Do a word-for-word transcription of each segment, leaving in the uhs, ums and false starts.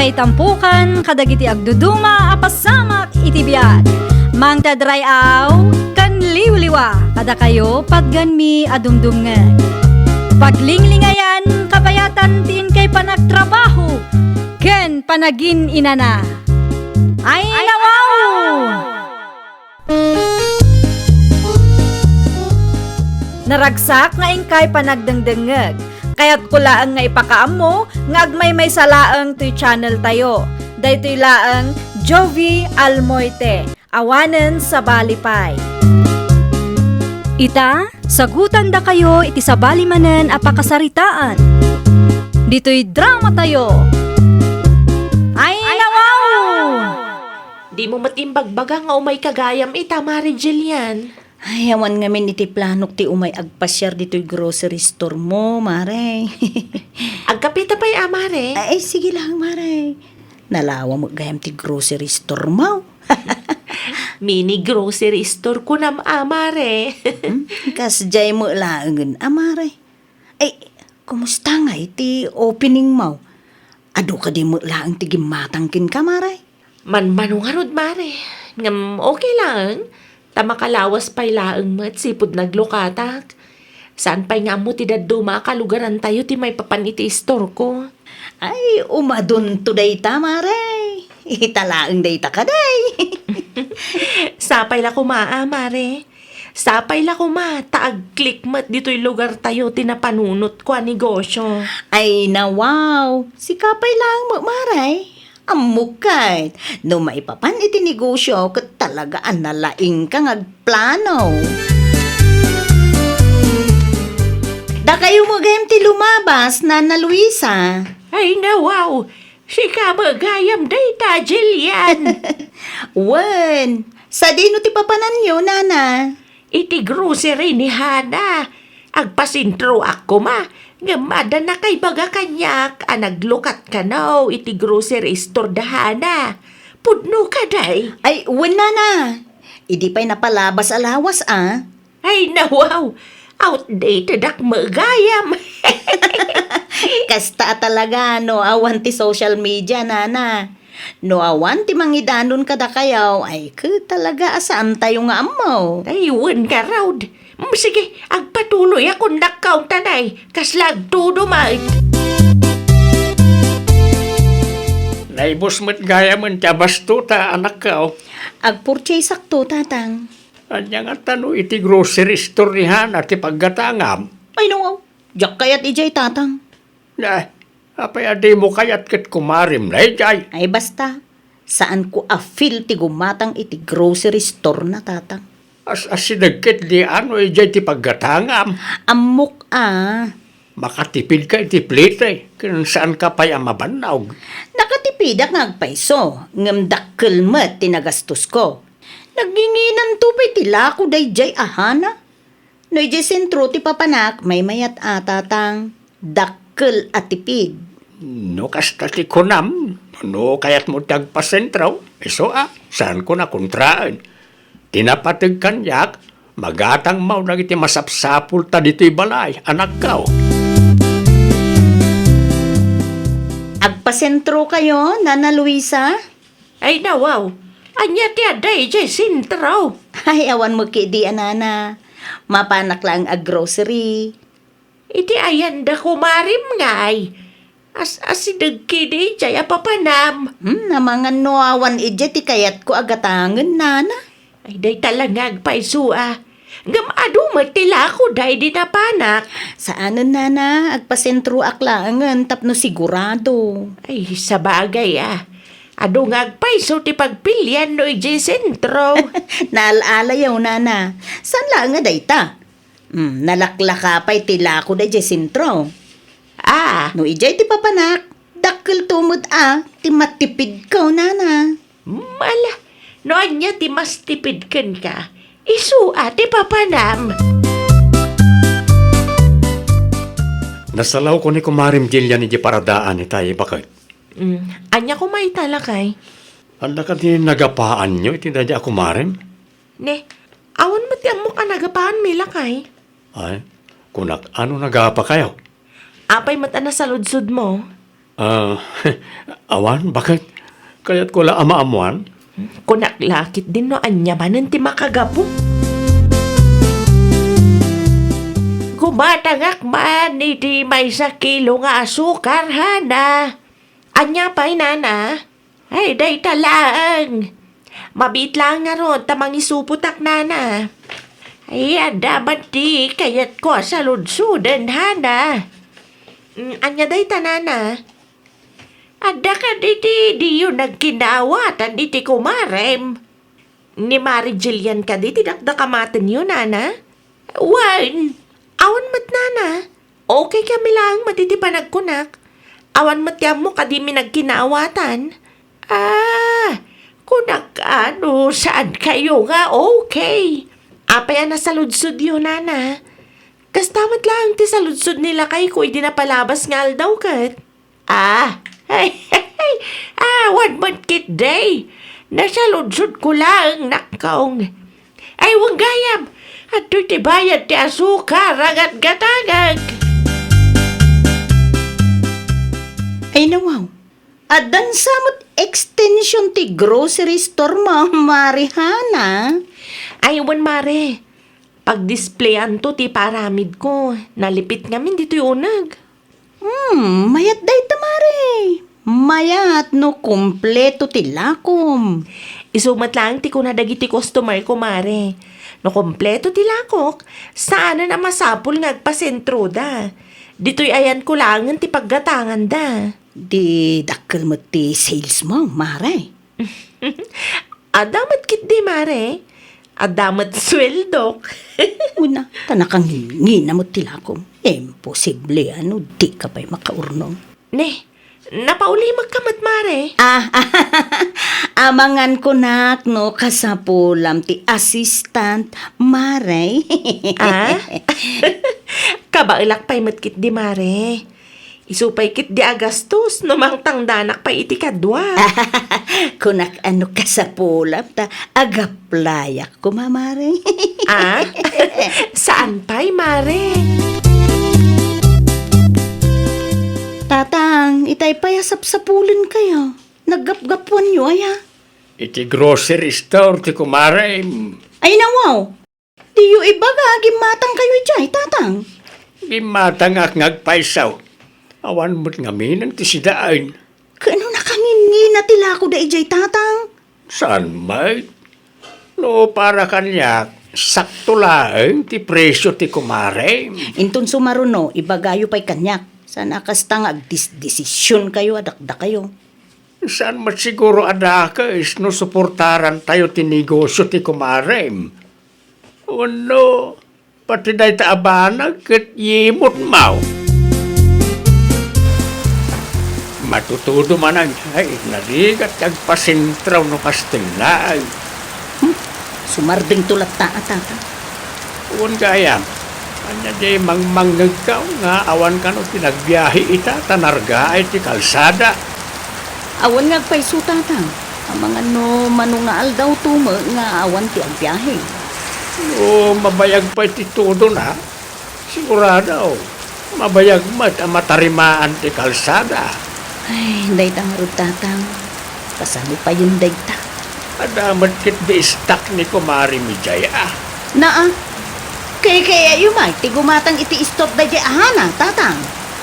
Itampukan kadagiti agduduma a pasamak iti biag. Mangted ray-aw ken liwliwa kadakayo patgenmi a dumdumngeg. Paglinglingayan, kabayatan ti inkay panagtrabaho ken panagin-inana. Ay, nawaw! Naragsak nga inkay panagdengdengngeg. Kayatko laeng nga ipakaammo nga agmaymaysa laeng toy channel tayo. Daytoy laeng Jovi Almoite, awanen sabali pay. Ita, sagutandakayo iti sabali manen a pakasaritaan. Ditoy drama tayo. Ay, nawaw! Dimo met imbagbaga nga umayka gayam ita, Mare Jillian. Ay, awan ngamin iti planok ti umay agpasiar ditoy grocery store mo, Mare. Agkapita pay a, Mare? Ay, sige lang, Mare. Nalawa met gayam ti grocery store mo. Mini grocery store kunam a, Mare. Hmm? Kasdiay met laengen a, Mare. Ay, kumusta ngay ti opening mo? Adu kadi met laeng ti gimmatang kenka, Mare? Manmano ngarud, Mare. Ngem okay laeng. Ta makalawas pay laeng met sipud naglukatak. Saan pay nga ammo ti dadduma a kalugarantayo ti maipapan iti istorko. Ay, umadunto dayta, Mare. Ita laeng dayta kadi. Sapay la koma a, Mare. Sapay la koma ta agklik met ditoy lugartayo ti napanunotko a negosyo. Ay, nawaw. Sika pay laeng met, Mare. Ammok ket, no maipapan iti negosyo ket talaga a nalaingka nga agplano. Dakayo met gayam ti lumabas, Nana Luisa. Ay, nawaw. Sika met gayam dayta, Jillian. Wen, sadino ti papananyo, Nana? Iti grocery ni Hana. Agpasentroak koma, ngem adda nakaibaga kaniak a naglukat kano iti grocery store da Hana. Pudno kadi? Ay, wen, Nana. Idi pay napalabas a lawas, a. Ay, nawaw! Outdated ak met gayam. Kasta a talaga no awan ti social media, Nana. No awan ti mangidanon kadakayo, ay ket talaga a saantayo nga ammo. Ay, wen ngarud. Mm, sige, agpatuloyak undak, kauntanay. Kasla agtudo met. Naibus met gayamen ti abasto ta, anakko. Agpurchaseakto, Tatang. Ania ngata no iti grocery store ni Hana ti paggatangam? Ay, no, diak kayat idiay, Tatang. Na, apay a dimo kayat ket kumarem daydiay? Ay, basta. Saanko a feel ti gumatang iti grocery store na, Tatang. As-asideg ket di ano idiay ti paggatangam? Ammok a. Makatipidka iti plite, ken saanka pay a mabannog. Nakatipidak nga agpayso, ngem dakkel met ti nagastosko. Nagnginginanto pay ti lako daydiay a Hana. No idiay sentro ti papanak, maymayat a, Tatang. Dakkel a tipid. No kasta ti kunam, no kayatmo ti agpasentro, isu a, saanko a kontraen. Ti napateg kaniak, magatangmo dagiti masapsapulta ditoy balay, anakko. Agpasentrokayo, Nana Luisa? Ay, nawaw. Ania ti adda idiay sentro? Ay, awan met ketdi a, Nana. Mapanak laeng aggrocery. Iti ayan da kumarem ngay. As-asideg ketdi idiay a papanam. Hmm, amangan no awan idiay ti kayatko a gatangen, Nana. Ay, dayta la nga agpayso a. Ngem adu met ti lako daydi napanak. Saanen, Nana, agpasentroak laengen tapno sigurado. Ay, sabagay a. Adu nga agpayso ti pagpilian no idiay sentro. Naal-alayo, Nana. Saan laeng a dayta? Hmm, nalaklaka pay ti lako daydiay sentro. Ah. No idiay ti papanak, dakkelto met a ti matipidko, Nana. Mala, no ania ti mas tipid kenka, isu a ti papanam. Nasalawko ni Kumarem Jillian iti paradaan itay, baket. Mm, ania koma ita, lakay? Ania kadi nagapaanyo iti daydi a kumarem? Ne, awan met ti ammok a nagapaanmi, lakay. Ay, kunak, ano nagapakayo? Apay met a nasaludsodmo? Ah, awan, baket? Kayatko la a maammuan. Kunak la ketdin no ania manen ti makagapu. Gumatangak man iti maysa kilo nga asukar, Hana. Ania pay, Nana? Ay, dayta laeng. Mabiit laeng ngarud ta mangisupotak, Nana. Ay, adda met ti kayatko a saludsoden, Hana. Mm, ania dayta, Nana? Adda kadi ti diyo nagkinaawatan iti kumarem? Ni Mari Jillian kadi ti dakdakamatenyo, Nana? Wen, awan met, Nana. Okay kami laeng met iti panagkunak. Awan met ti ammo kadimi nagkinaawatan. Ah, kunak no saan kayo nga okay. Apay a nasaludsodyo, Nana? Kasta met laeng ti saludsod ni lakayko idi napalabas nga aldaw ket. Ah, awan met ketdi. Nasaludsodko laeng, nakkaw. Ay, wen gayam, adtoy ti bayad ti asukar a gatgatangek. Ay, nawaw. Addan sa met extension ti grocery store mo, Mari Hana. Ay, wen, Mare. Pagdispleyanto ti paaramidko. Nalipit ngamin ditoy uneg. Hmm, mayat dayta, Mare. Mayat no kompleto ti lakom. Isu met laeng ti kuna dagiti customer ko, Mare. No kompleto ti lakok, saanen a masapul nga agpasentroda. Ditoy ayanko laengen ti paggatanganda. Di dakkel met ti sales mo, Mare. Adda met ketdi, Mare. Adda met sueldok. Una, ta nakangingina met ti lakom. Imposible a no dika pay makaurnong. Ne, napaulimekka met, Mare. Ah, amangan kunak no kasapulam ti assistant, Mare. Ah? Kabaelak pay met ketdi, Mare. Isu pay ketdi a gastos no mangtangdanak pay iti kadua. Kunak a no kasapulam ta agaplayak koma, Mare. Ah? Saan pay, Mare? Tatang, itay pay a sapsapulenkayo. Naggapgapuanyo aya? Iti grocery store ti kumarem. Ay, nawaw. Diyo ibaga a gimmatangkayo idiay, Tatang? Gimmatangak nga agpayso. Awan met ngaminen ti sidaen. Ket no nakangingina ti lakoda idiay, Tatang? Saan met? No para kaniak, sakto laeng ti presio ti kumarem. Inton sumaruno, ibagayo pay kaniak. Saan a kasta nga agdisdesisionkayo a dakdakayo. Saan met siguro a dakes no suportarantayo ti negosio ti kumarem. Wenno, pati dayta a banag ket yimot maw. Matutudo manen, ay, narigat ti agpasentraw no kasta laeng. Hmm, sumardengto latta a, Tatang. Wen gayam, ania diay mangmangngegkaw nga awan kano ti nagbiahe ita ta nargaay ti kalsada? Awan nga agpayso, Tatang. Amangan no mano nga aldawto met nga awan ti agbiahe. No mabayag pay ti tudona, sigurado, mabayag met a matarimaan ti kalsada. Ay, dayta ngarud, Tatang. Kasano payen dayta? Adda met ketdi stock ni Kumare Mijay a. Naa, kaykayayo met ti gumatang iti store daydiay a Hana, Tatang.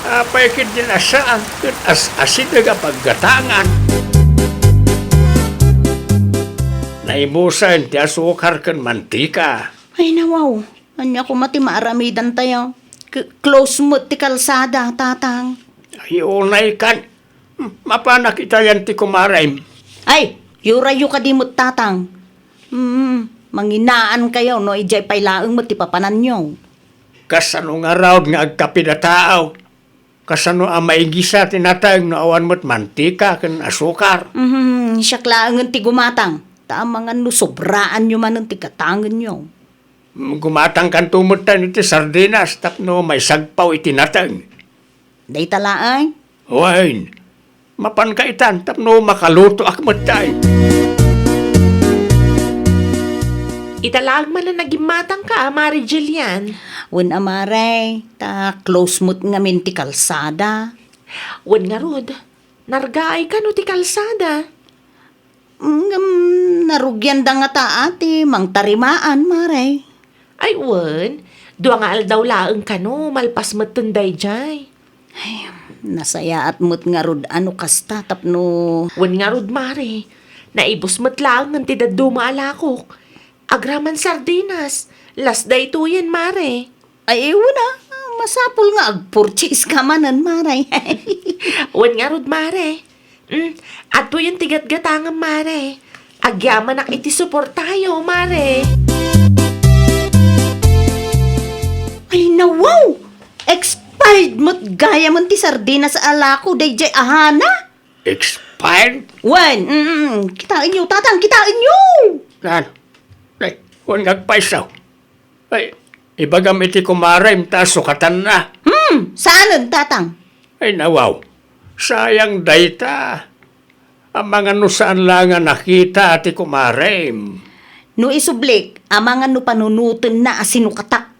Apay ketdin a saan ket as-asideg a paggatangan? Naimusen ti asukar ken mantika. Ay, nawaw. Ania koma ti maaramidantayo? K-, close met ti kalsada, Tatang. Ay, unay kan. Hmm, mapanak itayan ti kumarem. Ay, yurayyo kadi met, Tatang. Hmm, manginaankayo no idiay pay laeng met ti papananyo. Kasano ngarud nga agkape datayo? Kasano a maigisa ti nateng no awan met mantika ken asukar? Mhm, siak laengen ti gumatang. Ta amangan no sobraanyo manen ti gatangenyo. Gumatangkanto metten iti sardinas tapno maisagpaw iti nateng. Dayta laeng? Wen, mapanka itan tapno makalutoak metten. Ita laeng manen a gimmatangka, Mare Jillian? Wen a, Mare, ta close met ngamin ti kalsada. Wen ngarud, nargaay kano ti kalsada? Ngem narugianda ngata ti mangtarimaan, Mare. Ay, wen, dua nga aldaw laeng kano, malpas metten daydiay. Ay, nasayaat met ngarud a no kasta tapno Wen ngarud, Mare, naibus met laengen ti dadduma a lakok. Agraman sardinas, las daytoyen, Mare. Ay, wen a, masapul nga agpurchase ka manen, Mare. Wen ngarud, Mare. Mm, adtoyen ti gatgatangem, Mare. Agyamanak iti suportayo, Mare. Ay, nawaw! Expired met gayamen ti sardinas a lako daydiay a hana? Expired? Wen, mm, kitaenyo, tatang, kitaenyo! Nan? Ay, wen nga agpayso. Ay, ibagam iti kumarem ta sukatanna. Hmm, saanen, tatang? Ay, nawaw. Sayang dayta. Amangan no saan la nga nakita ti kumarem. No isublik, amangan no panunotenna a sinukatak.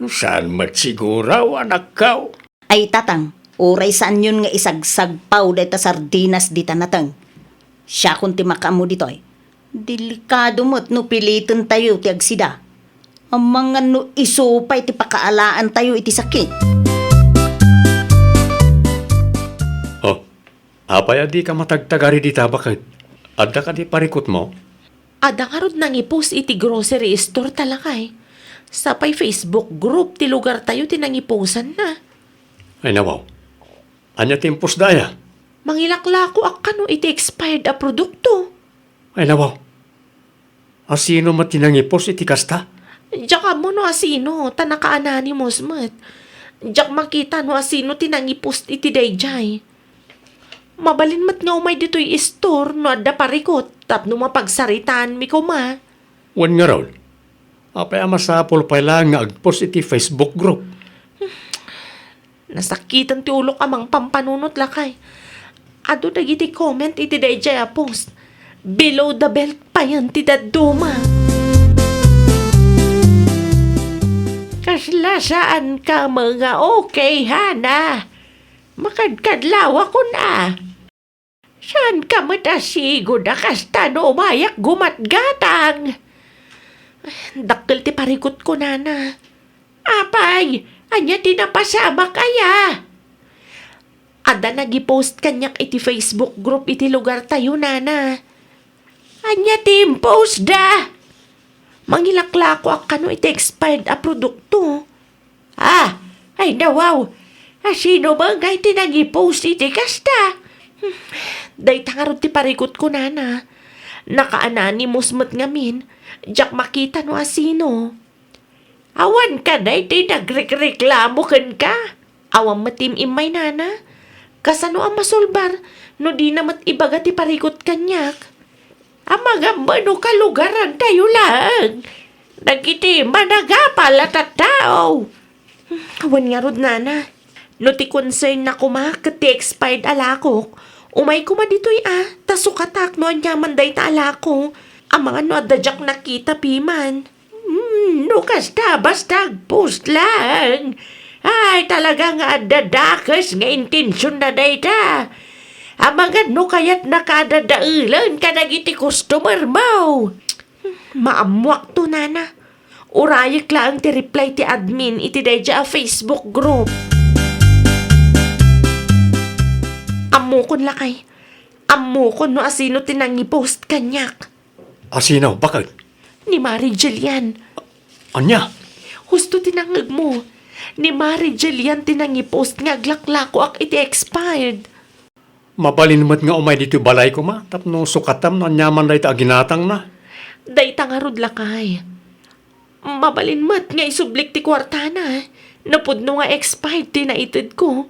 Saan met siguro, anakko? Ay, tatang, uray saanyon nga isagsagpaw dayta sardinas dita nateng. Siakon ti makaammo ditoy. Delikado met no pilitentayo ti agsida. Amangan no isu pay ti pakaalaantayo iti sakit. Oh, apay a dika matagtagari dita, baket? Adda kadi parikutmo? Adda ngarud nangipost iti grocery store ta, lakay. Sapay Facebook group ti lugartayo ti nangiposanna. Ay, nawaw. Ania ti impostda aya? Mangilaklakoak kano iti expired a produkto. Ay, nawaw. Asino met ti nangipost iti kasta? Diak ammo no asino, ta naka-anonymous met. Diak makita no asino ti nangipost iti daydiay. Mabalin met nga umay ditoy store no adda parikut tapno mapagsaritaanmi koma. Wen ngarud, apay a masapul pay laeng nga agpost iti Facebook group? Nasakiten ti ulok a mangpampanunot, lakay. Adu dagiti comment iti daydiay a post. Below the belt payen ti dadduma. Kasla saan ka nga okay, hana? Makadkadlawakon a. Saan ka met a sigud a kasta no umayak gumatgatang? Dakkel ti parikutko, nana. Apay, ania ti napasamak aya? Adda nagipost kaniak iti Facebook group iti lugartayo, nana. Ania ti impostda? Mangilaklakoak kano iti expired a produkto. Ah, ay nawaw. Asino met ngay ti nangipost iti kasta? Hmm, dayta ngarud ti parikutko, nana. Naka-anonymous met ngamin. Diak makita no asino. Awan kadi ti nagrekreklamo kenka? Awan met ti im-immay, nana. Kasano a masolbar no dina met ibaga ti parikut kaniak? Amangan no kalugarantayo laeng dagiti managapal a tattao. Awan ngarud, nana. No ti concern na koma ket ti expired a lakok, umay koma ditoy a, ta sukatak no aniaman dayta a lako. Amangan no adda diak nakita piman. Hmm, no kasta, basta agpost laeng. Ay, talaga nga adda dakes nga intensionna dayta. Amangan no kayatna kadadaelen kadagiti customer mo. Maammoakto, nana. Urayek laeng ti reply ti admin iti daydiay a Facebook group. Ammokon, lakay. Ammokon no asino ti nangipost kaniak. Asino? Baket? Ni Mari Jillian. Ania? Husto ti nangngegmo. Ni Mari Jillian ti nangipost nga aglaklakoak iti expired. Mabalin met nga umay ditoy balay koma tapno sukatam no aniaman dayta a ginatangna. Dayta ngarud, lakay. Mabalin met nga isublik ti kuartana. Napudno nga expired ti naitedko.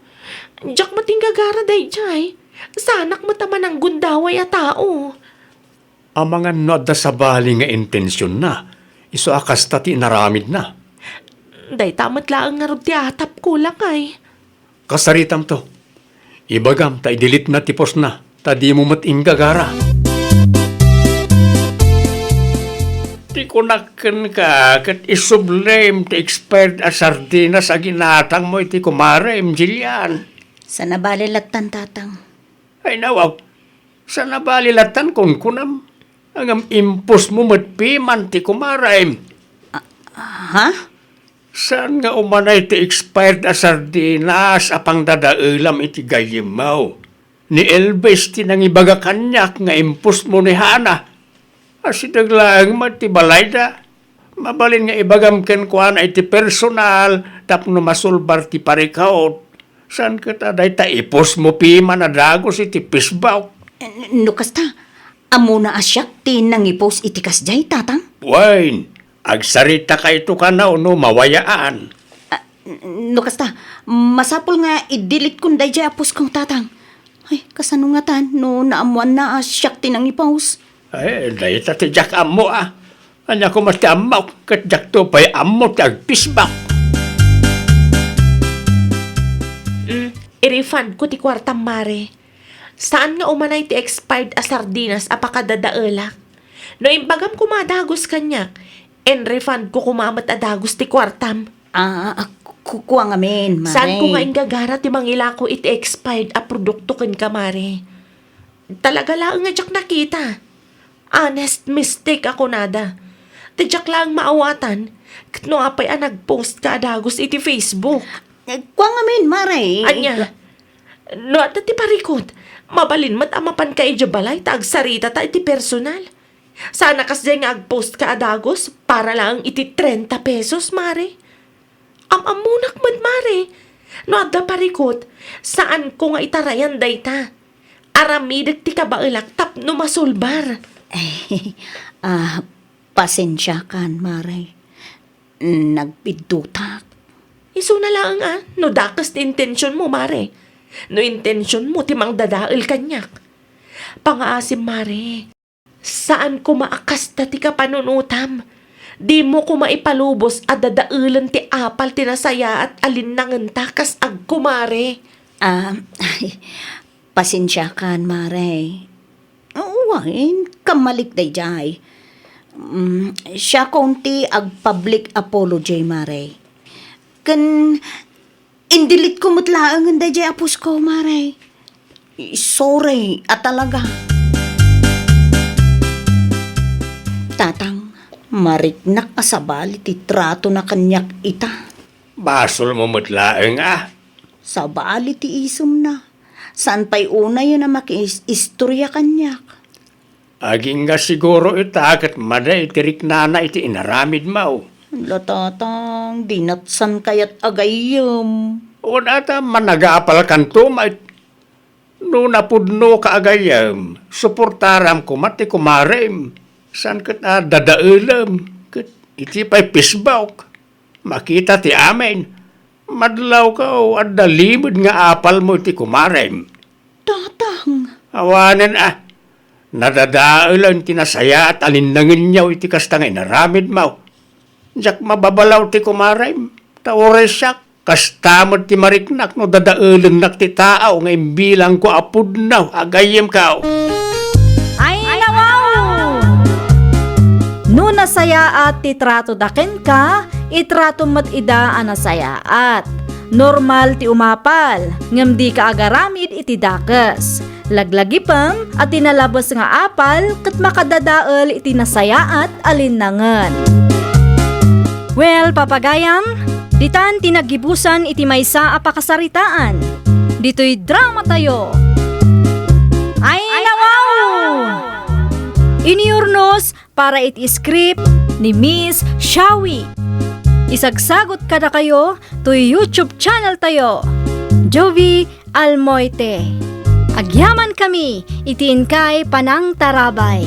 Diak met inggagara daydiay. Saanak met a mananggundaway a tao. Amangan no adda sabali nga intensionna, isu a kasta ti inaramidna. Dayta met laeng ngarud ti atapko, lakay. Kasaritamto. Ibagam ta i-delete-na ti post-na, ta dimo met inggagara. Ti kunak kenka, ket isublem ti expired a sardinas a ginatangmo iti kumarem, Jillian. Saan a bali lattan, Tatang. Ay, nawaw. Saan a bali lattan, kunkunam. Ngem impusmo met piman ti kumarem. Ha? Saan nga umanay ti expired a sardinas a pangdadaelam iti gayyemmo? Ni Elvis ti nangibaga kaniak nga impusmo ni Hana. Asideg laeng met ti balayda. Mabalin nga ibagam kenkuana iti personal tapno masulbar ti parikut. Saan ket a dayta ipusmo piman a dagus iti Facebook? N-, no kasta, ammona a siak ti nangipost iti kasdiay, Tatang? Wen, agsaritaka ito kano no mawayaan. Ah, n-, no kasta, masapul nga i-delete kon daydiay a post ko, Tatang. Ay, kasano ngatan no naammoanna a siak ti nangipost? Ay, dayta ti diak ammo, a. Ania koma ti ammok, ket diakto pay ammo ti agpisbak. Mm, i-refund ko ti kuartam, Mare. Saan nga umanay ti expired a sardinas a pakadadaelak. No imbagam koma a dagus kaniak, in-refund ko koma met a dagus ti kuartam. Ah, ku-, kua ngamin, Mare. Saan ko nga inggagara ti mangilako iti expired a produkto kenka, Mare? Talaga laeng nga diak nakita. Honest mistake a kunada. Ti diak laeng maawatan, ket no apay a nagpost ka a dagus iti Facebook. Eh, kua ngamin, Mare. Ania? No adda ti parikut, mabalin met a mapanka idiay balay ta agsaritata iti personal. Saan a kasdiay nga agpost ka a dagus para laeng iti trenta pesos, Mare. Am-ammonak met, Mare. No adda parikut, saanko nga itarayan dayta. Aramidek ti kabaelak tapno masulbar. Ah, pasensiakan, Mare. Nagpiddutak. Isuna laeng, a, no dakes ti intensionmo, Mare. No intensionmo ti mangdadael kaniak. Pangaasim, Mare. Saan koma a kasta ti kapanunotam. Dimo koma ipalubos a dadaelen ti apal ti nasayaat a linnangenta kas agkumare. Ah, ay, pasensiakan, Mare. Wen, kammalik daydiay. Mm, siakon ti agpublic apology, Mare. Ken in-delete ko met laengen daydiay a post ko, Mare. Sorry a talaga. Tatang, mariknak a sabali ti tratona kaniak ita. Basolmo met laeng, a. Sabali ti isemna. Saan pay unayen a makiis-, istorya kaniak. Agingga siguro ita ket madi ti riknana iti inaramidmo. Ala, Tatang, dinatsan kayat a gayyem. Wen, a ta, managapalkanto met. No napudnoka a gayyem, suportaram koma ti kumarem. Saan ket a dadaelem ket iti pay Facebook. Makita ti amin. Madlawko, adda limed nga apalmo iti kumarem. Tatang. Awanen, a. Nadadaelan ti nasayaat a linnangenyo iti kasta nga inaramidmo. Diak mababalaw ti kumarem, ta uray siak. Kasta met ti mariknak no dadaelennak ti tao nga imbilangko a pudno a gayyemko. Ay, nawaw! No nasayaat ti tratoda kenka, itratom met ida a nasayaat. Normal ti umapal, ngem dika agaramid iti dakes. Laglagipem a ti nalabes nga apal ket makadadael iti nasayaat a linnangen. Well, papagayam, ditan ti naggibusan iti maysa a pakasaritaan. Ditoy dramatayo. Ay, nawaw! Inurnos para iti script ni Miss Shawi. Isagsagot kadakayo toy YouTube channel tayo, Jovie Almoite. Agyamankami iti inkay panangtarabay.